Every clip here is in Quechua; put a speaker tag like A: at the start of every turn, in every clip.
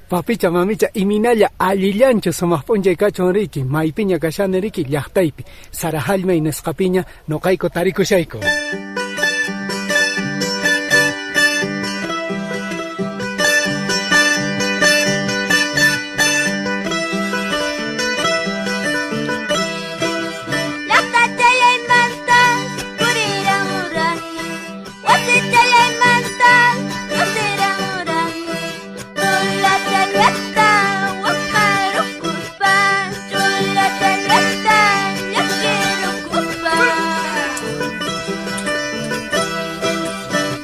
A: Papicha, mamicha, iminalla allillanchu sumaq p'unchay kachun riki, maypiña kashani riki llaqtaypi, sara hallmay nisqapiña noqayku tarikushayku.
B: Llaqtachallaymanta puriramurani, wasichallaymanta lluqsiramurani, chulachallata waqarukuspa, chulachallata llakirukuspa.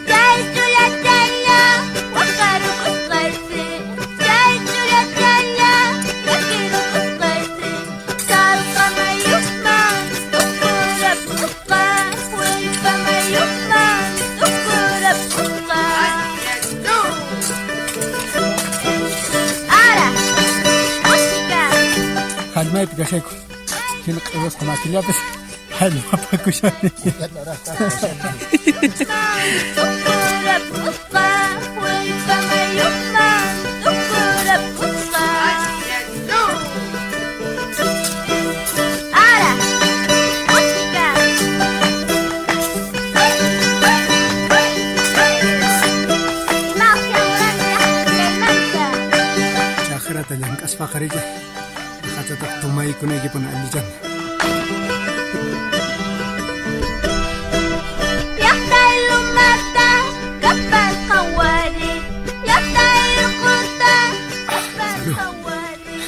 B: Chay chulachalla waqarukusqaysi, chay chulachalla llakirukusqaysi, sallqa mayuman tukurapusqa, wallpa mayuman tukurapusqa. Ahora, música.
A: Hallmaypi kashayku, hina q'iwasqa makillapis hallmapakushani.
B: Tukurapusqa, wallpa mayuman tukurapusqa. Ahora, música. Imaqa
A: Chakrata llank'aspaqa riki, aqhatataq tumaykunaykipuna allichan.
B: Llaqtay lumata kapal qhawari, llaqtay urquta kapal qhawari,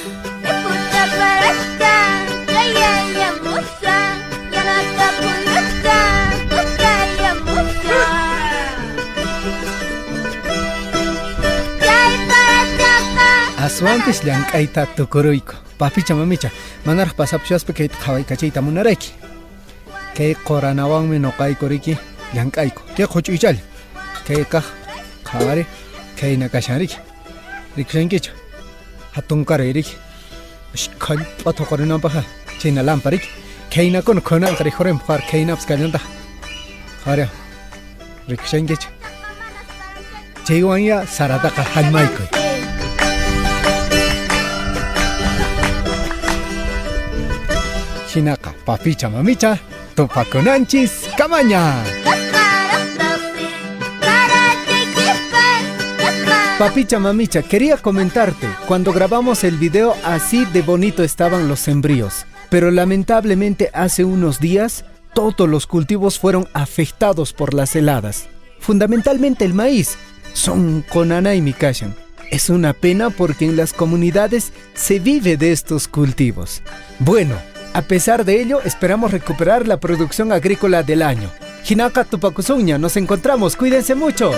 B: yakuta parachkan chayayamushan, yanata puñuchkan tutayamushan. Chay parachaqa
A: Aswanpis llank'ayta tukuruyku. Papicha, mamicha, manaraq pasapushaspa kayta qhawaykachayta munarayki. Kay quranawanmi noqayku riki llank'ayku. Kay quch'uychalla. Kay kaq qhawari khayna kashan riki. Rikushankichu? Hatunkaray riki. Ashkhallp'a thuqarinanpaqqa chayna lampa riki. Khaynakuna khunanqa rikhurinpaq qhawari khaynapas kallantaq. Qhawari rikushankichu? Chaywanya sarataqa hallmaykuy. Hinaqa papicha mamicha tupakunanchis kamaña. Papicha mamicha, quería comentarte, cuando grabamos el video así de bonito estaban los sembríos, pero lamentablemente hace unos días todos los cultivos fueron afectados por las heladas, fundamentalmente el maíz. Son Conana y Mikashan. Es una pena porque en las comunidades se vive de estos cultivos. Bueno, a pesar de ello, esperamos recuperar la producción agrícola del año. Hinaqa tupakusunña, nos encontramos, cuídense mucho.